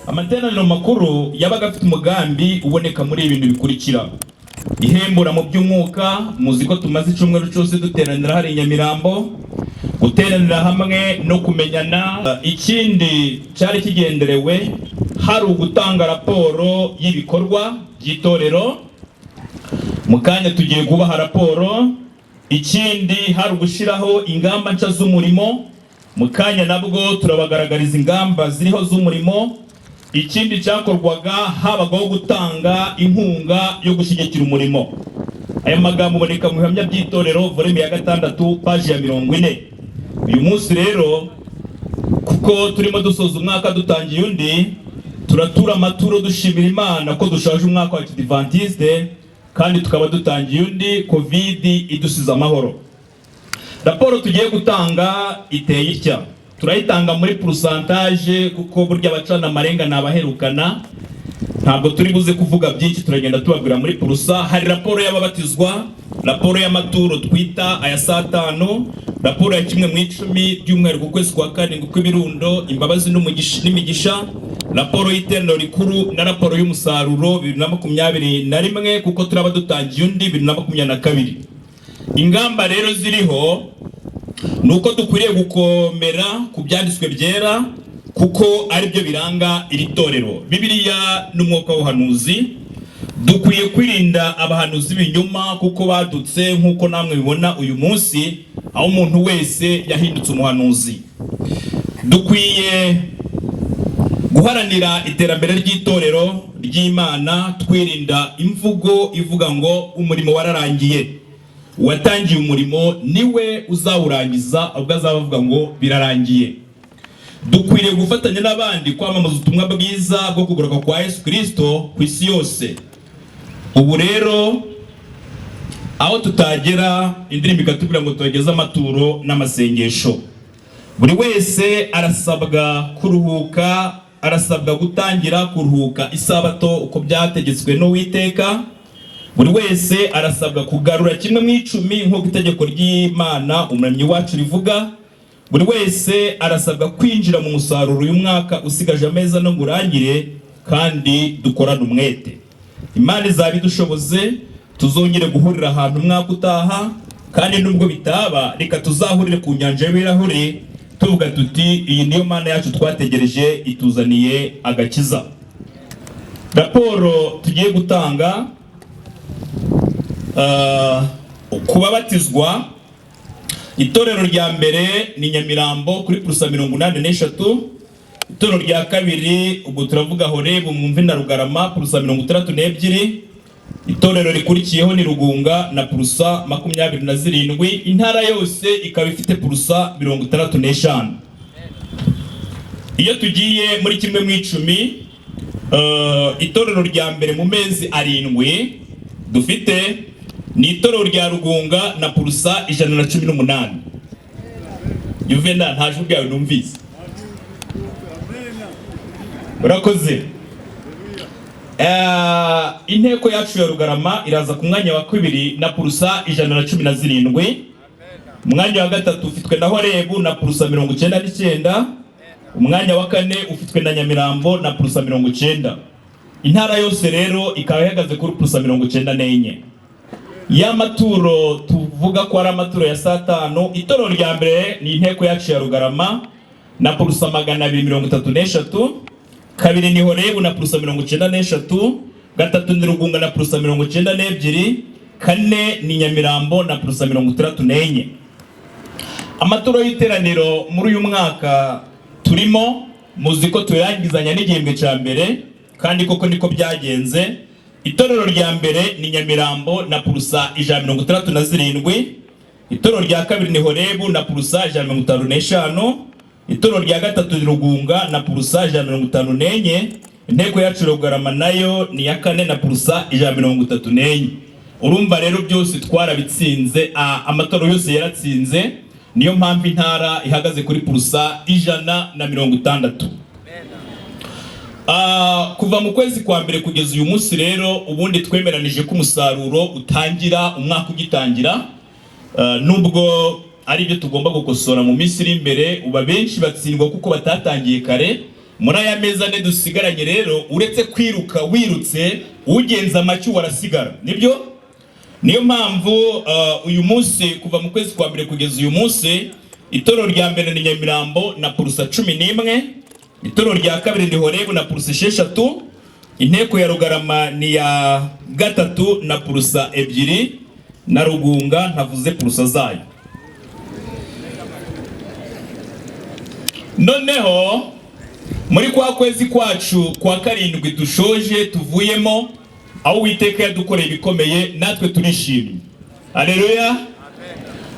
Amateraniro makuru yabaga afite umugambi uboneka muri ibi bintu bikurikira: ihembura mu by'umwuka, muzi ko tumaze icyumweru cyose duteranira hari i Nyamirambo, guteranira hamwe no kumenyana. Ikindi cyari kigenderewe hari ugutanga raporo y'ibikorwa by'itorero. Mu kanya tugiye kubaha raporo. Ikindi hari ugushyiraho ingamba nshya z'umurimo. Mu kanya nabwo turabagaragariza ingamba ziriho z'umurimo. Ikindi cyakorwaga, habagaho gutanga inkunga yo gushyigikira umurimo. Aya magambo uboneka mu Bihamya by'Itorero, volume ya 6, paji ya 40. Uyu munsi rero, kuko turimo dusoza umwaka dutangiye undi, turatura amaturo dushimira Imana ko dushaje umwaka wa Kidivantiste kandi tukaba dutangiye undi COVID idusize amahoro. Raporo tugiye gutanga iteye itya. Turayitanga muri pourcentage, kuko burya abacana amarenga ni abaherukana. Ntabwo turi buze kuvuga byinshi, turagenda tubabwira muri pourcent. Hari raporo y'ababatizwa, raporo y'amaturo twita aya saa tanu, raporo ya kimwe mu icumi by'umwihariko ukwezi kwa karindwi kw'ibirundo, imbabazi n'imigisha, raporo y'iteraniro rikuru na raporo y'umusaruro 2021, kuko turaba dutangiye undi 2022. Ingamba rero ziriho ni uko dukwiriye gukomera ku byanditswe byera, kuko aribyo biranga iri torero, Bibiliya n'umwuka w'ubuhanuzi. Dukwiye kwirinda abahanuzi b'ibinyoma, kuko badutse nk'uko namwe bibona uyu munsi, aho umuntu wese yahindutse umuhanuzi. Dukwiye guharanira iterambere ry'itorero ry'Imana, twirinda imvugo ivuga ngo umurimo wararangiye. Uwatangiye umurimo niwe uzawurangiza ubwo azaba avuga ngo birarangiye. Dukwiriye gufatanya n'abandi kwamamaza ubutumwa bwiza bwo kugaruka kwa Yesu Kirisito ku isi yose. Ubu rero aho tutagera, indirimbo ikatubwira ngo tuhageze amaturo n'amasengesho. Buri wese arasabwa kuruhuka, arasabwa gutangira kuruhuka isabato uko byategetswe n'Uwiteka. Buri wese arasabwa kugarura kimwe mu icumi nk'uko itegeko ry'Imana Umuremyi wacu rivuga. Buri wese arasabwa kwinjira mu musaruro uyu mwaka usigaje ameza no ngurangire, kandi dukorane umwete. Imana izaba idushoboze tuzongere guhurira ahantu umwaka utaha, kandi nubwo bitaba, reka tuzahurire ku nyanja y'ibirahure tuvuga tuti: "Iyi niyo Mana yacu twategereje, ituzaniye agakiza." Raporo tugiye gutanga ku babatizwa, itorero rya mbere ni Nyamirambo kuri pourcent 83. Itorero rya kabiri, ubwo turavuga Horebu, mwumve, na Rugarama, pourcent 62. Itorero rikurikiyeho ni Rugunga na pourcent 27. Intara yose ikaba ifite pourcent 65. Iyo tugiye muri kimwe mu icumi, itorero rya mbere mu mezi 7 dufite ni itorero rya Rugunga na pourcent 118. Juvena, nta jwi ryawe numvise. Urakoze. Inteko yacu ya Rugarama iraza ku mwanya wa kabiri na pourcent 117. Umwanya wa gatatu ufitwe na Horebu na pourcent 99. Umwanya wa kane ufitwe na Nyamirambo na pourcent 90. Intara yose rero ikaba ihagaze kuri pourcent 94. Y'amaturo tuvuga ko ari amaturo ya saa tanu, itorero rya mbere ni inteko yacu ya Rugarama na pourcent 233. Kabiri ni Horebu na pourcent 93. Gatatu ni Rugunga na pourcent 92. Kane ni Nyamirambo na pourcent 64. Amaturo y'iteraniro muri uyu mwaka turimo, muzi ko tuyangizanya n'igihembwe cya mbere, kandi koko niko byagenze. Itorero rya mbere ni Nyamirambo na pourcent 167. Itorero rya kabiri ni Horebu na pourcent 155. Itorero rya gatatu ni Rugunga na pourcent 154. Inteko yacu Rugarama nayo ni iya kane na pourcent 134. Urumva rero byose twarabitsinze, amatorero yose yaratsinze. Niyo mpamvu intara ihagaze kuri pourcent 160. Kuva mu kwezi kwa mbere kugeza uyu munsi rero, ubundi twemeranije ko umusaruro utangira umwaka ugitangira. Nubwo ari ibyo tugomba gukosora mu minsi iri imbere, uba benshi batsindwa kuko batatangiye kare. Muri aya mezi 4 dusigaranye rero, uretse kwiruka wirutse, ugenza amacyu warasigara, nibyo? Niyo mpamvu uyu munsi, kuva mu kwezi kwa mbere kugeza uyu munsi, itorero rya mbere ni Nyamirambo na purusa 11, itorero rya kabiri ni Horebu na purusa 6, inteko ya Rugarama ni ya gatatu na purusa 2, na Rugunga ntavuze purusa zayo. Noneho muri kwa kwezi kwacu kwa karindwi dushoje tuvuyemo, aho Uwiteka yadukoreye ibikomeye, natwe turishimye. Haleluya.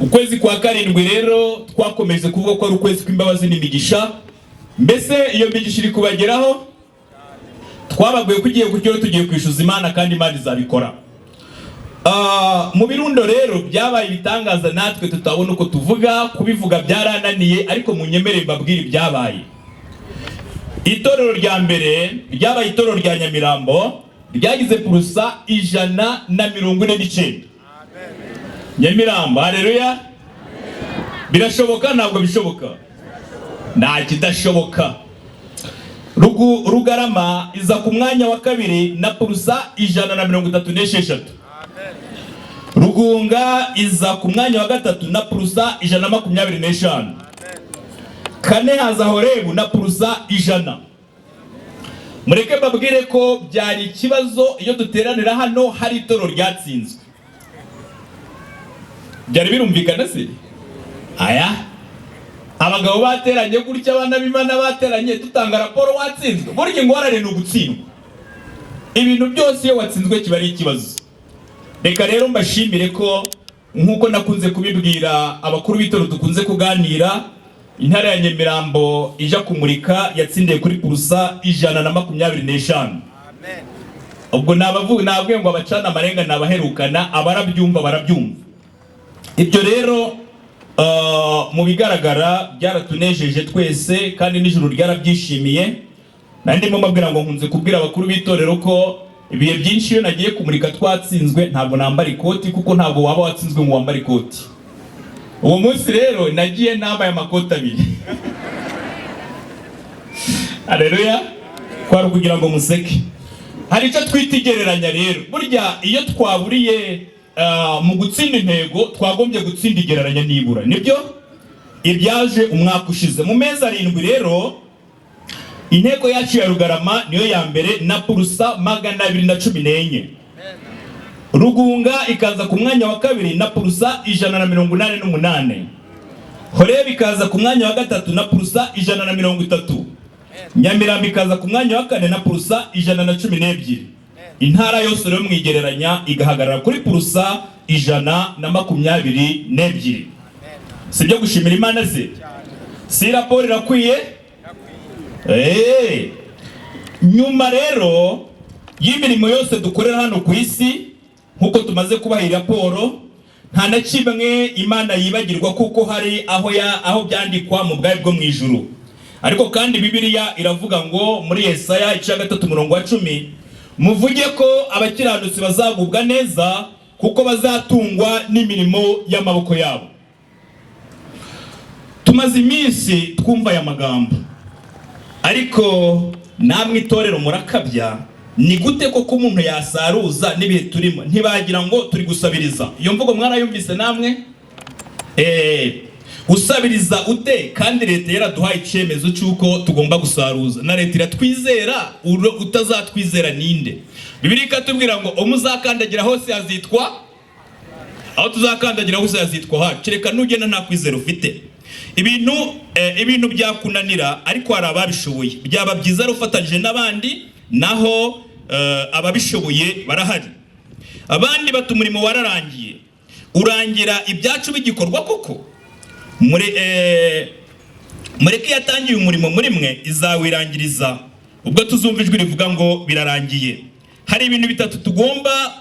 Ukwezi kwa karindwi rero twakomeje kuvuga ko ari ukwezi kw'imbabazi n'imigisha. Mbese iyo migisha iri kubageraho? Twababwiye ko igiye kugeraho, tugiye kwishyuza Imana kandi Imana izabikora. Mu birundo rero byabaye ibitangaza, natwe tutabona uko tuvuga, kubivuga byarananiye, ariko munyemerere mbabwire ibyabaye. Itorero rya mbere ryabaye itorero rya Nyamirambo, ryagize purusa 149. Nyamirambo, haleluya. Birashoboka? Ntabwo bishoboka, nta kidashoboka. Rugarama iza ku mwanya wa kabiri na purusa 136. Rugunga iza ku mwanya wa gatatu na purusa 125. Kane haza Horebu na purusa 100. Mureke mbabwire ko byari ikibazo iyo duteranira hano hari itorero ryatsinzwe. Byari birumvikana se? Aya abagabo bateranye gutya, abana b'Imana bateranye, dutanga raporo watsinzwe. Burya ingorane ni ugutsindwa. Ibintu byose iyo watsinzwe kiba ari ikibazo. Reka rero mbashimire ko nk'uko nakunze kubibwira abakuru b'itorero dukunze kuganira, intara ya Nyamirambo ija kumurika yatsindiye kuri purusa 125. Ubwo nababwiye ngo abacana amarenga nabaherukana, abarabyumva barabyumva. Ibyo rero mu bigaragara byaratunejeje twese kandi n'ijuru ryarabyishimiye. Nari ndimo mbabwira ngo nkunze kubwira abakuru b'itorero ko ibihe byinshi iyo nagiye kumurika twatsinzwe ntabwo nambara ikoti, kuko ntabwo waba watsinzwe ngo wambare ikoti. Uwo munsi rero nagiye nambaye amakoti 2. Haleluya. Kwari kugira ngo museke. Hari icyo twita igereranya rero. Burya iyo twaburiye mu gutsinda intego, twagombye gutsinda igereranya nibura, nibyo? Ibyaje umwaka ushize mu mezi 7 rero, inteko yacu ya Rugarama niyo ya mbere na purusa 214. Rugunga ikaza ku mwanya wa kabiri na purusa 188. Horeb ikaza ku mwanya wa gatatu na purusa 130. Nyamirambo ikaza ku mwanya wa kane na purusa 112. Intara yose rero mwigereranya igahagarara kuri purusa 122. Sibyo gushimira Imana se? Si raporo irakwiye? Nyuma rero y'imirimo yose dukorera hano ku isi, nkuko tumaze kubaha raporo, nta na kimwe Imana yibagirwa, kuko hari aho byandikwa mu bwami bwo mu ijuru. Ariko kandi Bibiliya iravuga ngo muri Yesaya igice 3 umurongo wa 10, muvuge ko abakiranutsi bazagubwa neza kuko bazatungwa n'imirimo y'amaboko yabo. Tumaze iminsi twumva aya magambo, ariko namwe itorero murakabya. Ni gute koko umuntu yasaruza n'ibihe turimo? Ntibagira ngo turi gusabiriza. Iyo mvugo mwarayumvise namwe? Usabiriza ute kandi leta yaraduhaye icyemezo cy'uko tugomba gusaruza? Na leta iratwizera, utazatwizera ninde? Bibiliya ikatubwira ngo umuzakandagira hose yazitwa, aho tuzakandagira hose yazitwa hacu, kereka nugenda nta kwizera ufite. Ibintu byakunanira, ariko hari ababishoboye. Byaba byiza ufatanyije n'abandi, naho ababishoboye barahari. Abandi bati umurimo wararangiye, urangira ibyacu bigikorwa koko. Mureke yatangiye umurimo muri mwe izawirangiriza ubwo tuzumva ijwi rivuga ngo birarangiye. Hari ibintu bitatu tugomba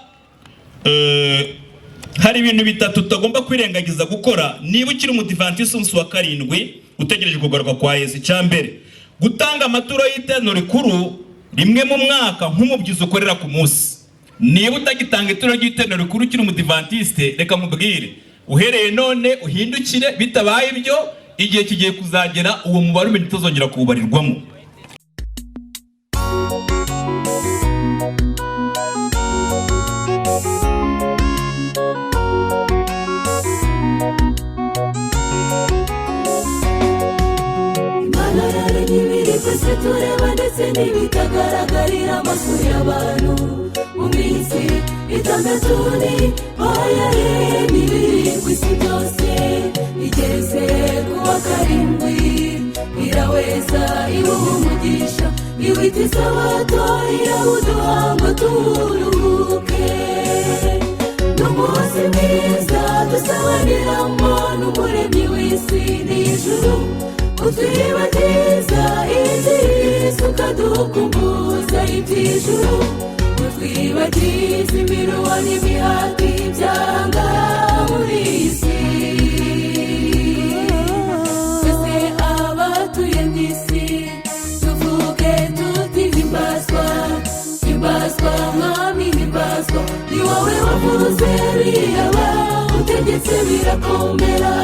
hari ibintu bitatu tutagomba kwirengagiza gukora niba ukiri umudivantisi umunsi wa karindwi utegereje kugaruka kwa Yesu. Icya mbere, gutanga amaturo y'iteraniro rikuru rimwe mu mwaka nk'umubyizi ukorera ku munsi. Niba utagitanga ituro ry'iteraniro rikuru ukiri umudivantiste, reka mubwire uhereye none uhindukire, bitabaye ibyo igihe kigiye kuzagera uwo mubare umenye utazongera kuwubarirwamo. n'ibitagaragarira amaso y'abantu. Mu minsi 6 niho yaremye ibiri ku isi byose, igeze ku wa karindwi iraweza, iwuha umugisha, iwita isabato, irawuduha ngo tuwuruhuke. Ni umunsi mwiza dusabaniramo n'umuremyi w'isi n'ijuru, utwibagiza iby'isi ukadukumbuza iby'ijuru, utwibagiza imiruho n'imihati byanga muri iyi si. Twese abatuye mu isi tuvuge tuti: "Himbazwa, himbazwa Mwami, himbazwa." Ni wowe wavuze biraba, utegetse birakomera.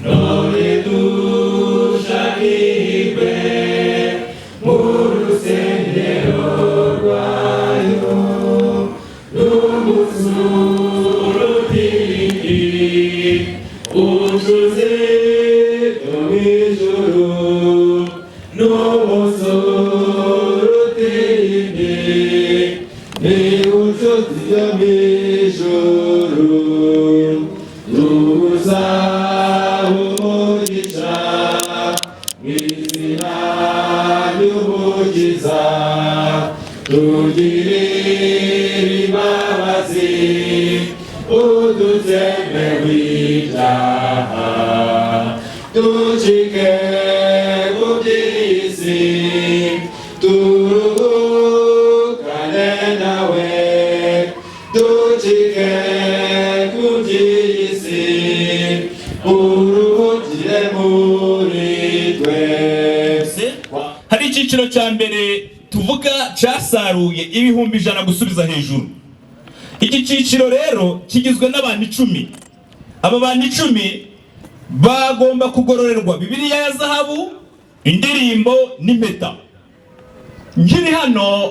None dushakirwe mu rusengero rwayo, n'umusurutindi ucuze mu ijuru, n'umusurutindi ni ucuti yo mu ijuru, tugusaba umugisha mu izina ry'Umukiza, tugirire imbabazi, udutsembe w'ibyaha, ducike ku by'isi, turuhukane nawe, ducike ku by'isi, uruhukire muri twe. Hari icyiciro cya mbere tuvuga cyasaruye 100,000 gusubiza hejuru. Iki cyiciro rero kigizwe n'abantu 10. Aba bantu 10 bagomba kugororerwa Bibiliya ya zahabu, indirimbo n'impeta. Nkiri hano,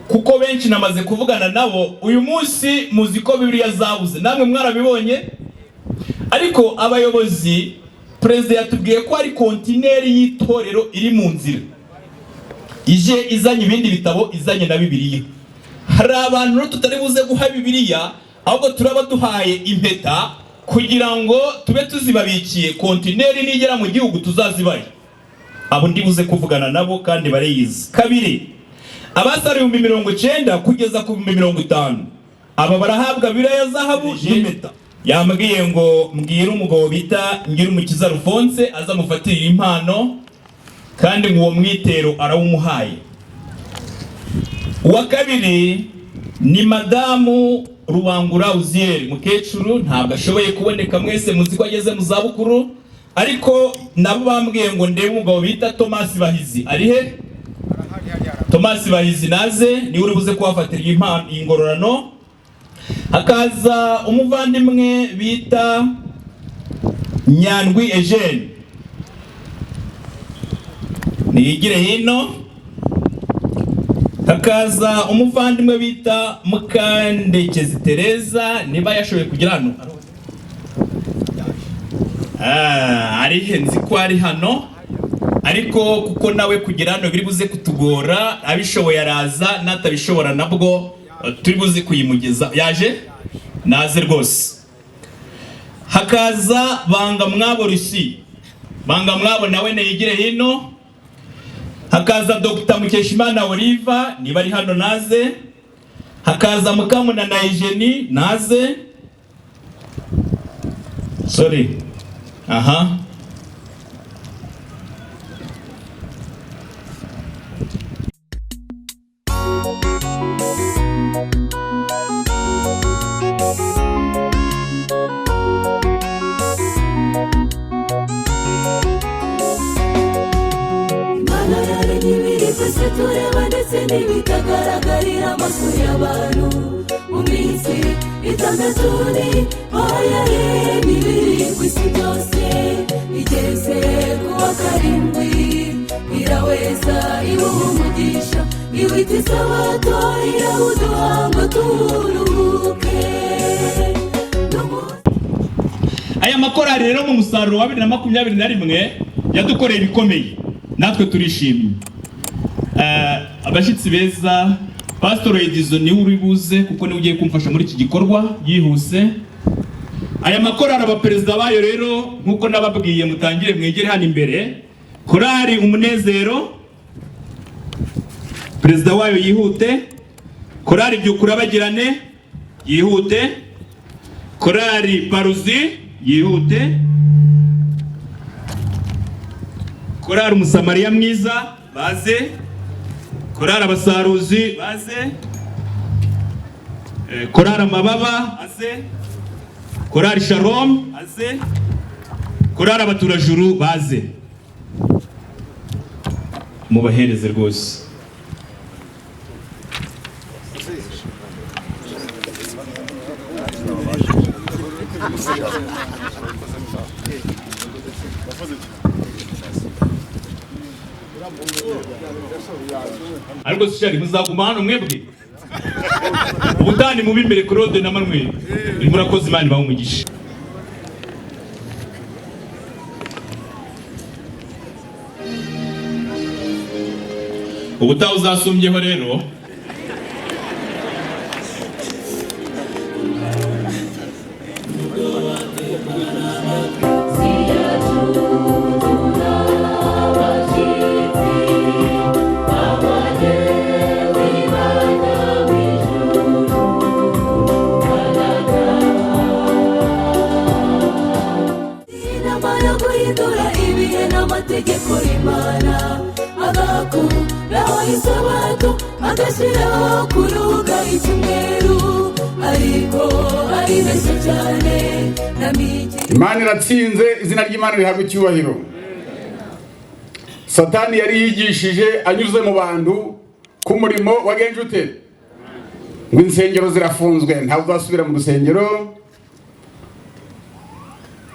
kuko benshi namaze kuvugana nabo uyu munsi, muzi ko Bibiliya zabuze, namwe mwarabibonye. Ariko abayobozi, perezida yatubwiye ko hari kontineri y'itorero iri mu nzira ije izanye ibindi bitabo, izanye na Bibiliya. Hari abantu rero tutari buze guha Bibiliya, ahubwo turaba duhaye impeta kugira ngo tube tuzibabikiye, kontineri nigera mu gihugu tuzazibaye. Abo ndi buze kuvugana nabo kandi bariyizi. Kabiri, abasara 90,000 kugeza ku 50,000, aba barahabwa Bibiliya ya zahabu n'impeta. Yambwiye ngo mbwire umugabo bita Ngirumukiza Alphonse azamufatire impano, kandi ngo uwo mwitero arawumuhaye. Uwa kabiri ni Madamu Rubangura Uziyeri, mukecuru ntabwo ashoboye kuboneka, mwese muzi ko ageze mu zabukuru, ariko nabo bambwiye ngo ndebe umugabo bita Thomas Bahizi. Ari he Thomas Bahizi? Naze, niwe uri buze kuhafatira impano ingororano. Hakaza umuvandimwe bita Nyandwi Eugene, niyigire hino. Hakaza umuvandimwe bita Mukandekezi Tereza, niba yashoboye kugera hano. Ari he? Nzi ko ari hano, ariko kuko nawe kugera hano biri buze kutugora, abishoboye araza, n'atabishobora nabwo turi buze kuyimugeza. Yaje, naze rwose. Hakaza Banga Mwabo Rusi, Banga Mwabo nawe niyigire hino. Hakaza Dr Mukeshimana Oliva, niba ari hano naze. Hakaza Mukamunana Eugenie, naze. Sorry, aha. Imana yaremye ibiri ku isi tureba ndetse n'ibitagaragarira amaso y'abantu. Mu minsi 6 niho yaremye ibiri ku isi byose, igeze ku wa karindwi iraweza, iwuha Kwita isabato irawuduha ngo turuhuke. Aya makorari rero mu musaruro wa 2021 yadukoreye ibikomeye, natwe turishimye. Abashyitsi beza, Pastor Edizo niwe uri buze kuko niwe ugiye kumfasha muri iki gikorwa yihuse. Aya makorari, abaperezida bayo rero, nk'uko nababwiye, mutangire mwegere hano imbere. Korari Umunezero, perezida wayo yihute. Korari Byukurabagirane yihute. Korari Paruzi yihute. Korari Umusamariya Mwiza baze. Korari Abasaruzi baze. Korari Amababa aze. Korari Shalom aze. Korari Abaturajuru baze. Mubahereze rwose. Ariko sishari muzaguma hano mwebwe ubutani mubi imbere. Claude na Manuel, murakoze, Imana ibahe umugisha. Ubutaha uzasumbyeho rero. Inamara guhindura ibihe n'amategeko y'Imana, agakuraho isabato, agashyiraho kuruhuka icyumweru, ariko aribeshya cyane na migi. Imana iratsinze, izina ry'Imana rihabwa icyubahiro. Satani yari yigishije anyuze mu bantu ku murimo wagenje ute, ngo insengero zirafunzwe, ntabwo uzasubira mu rusengero,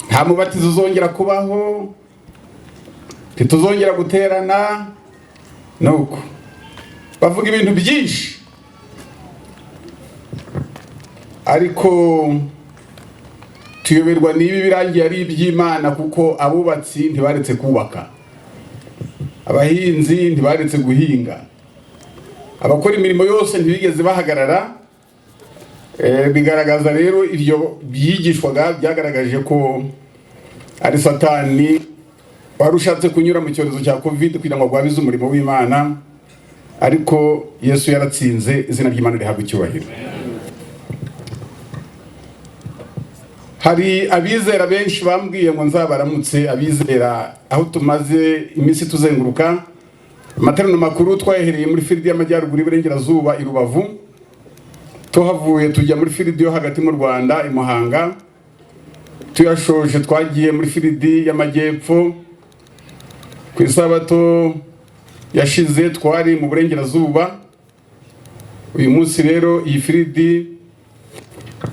nta mubatizo uzongera kubaho, ntituzongera guterana. Nuko bavuga ibintu byinshi, ariko tuyoberwa niba ibirangiye ari iby'Imana, kuko abubatsi ntibaretse kubaka, abahinzi ntibaretse guhinga, abakora imirimo yose ntibigeze bahagarara. Bigaragaza rero ibyo byigishwaga byagaragaje ko ari Satani wari ushatse kunyura mu cyorezo cya Covid kugira ngo agwabize umurimo w'Imana, ariko Yesu yaratsinze, izina ry'Imana rihabwa icyubahiro. Hari abizera benshi bambwiye ngo nzabaramutse. Abizera aho tumaze iminsi tuzenguruka amateraniro makuru, twahereye muri field y'amajyaruguru y'iburengerazuba i Rubavu, tuhavuye tujya muri field yo hagati mu Rwanda i Muhanga, tuyashoje twagiye muri field y'amajyepfo. Ku isabato yashize twari mu burengerazuba. Uyu munsi rero iyi field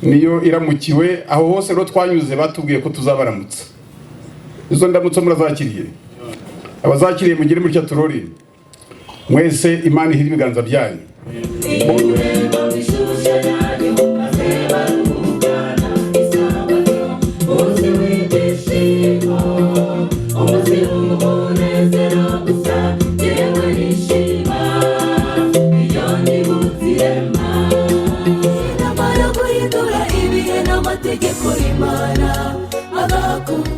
niyo iramukiwe. Aho hose rero twanyuze batubwiye ko tuzabaramutsa. Izo ndamutso murazakiriye? Abazakiriye mugire mutya turori. Mwese Imana ihire ibiganza byanyu. Ibirembo bishushe nayo maze baruhukana isabato, umunsi w'ibyishimo, umunsi w'umunezero gusa. Yewe nishima iyo nibutse irema. Inamara guhindura ibihe n'amategeko y'Imana agakura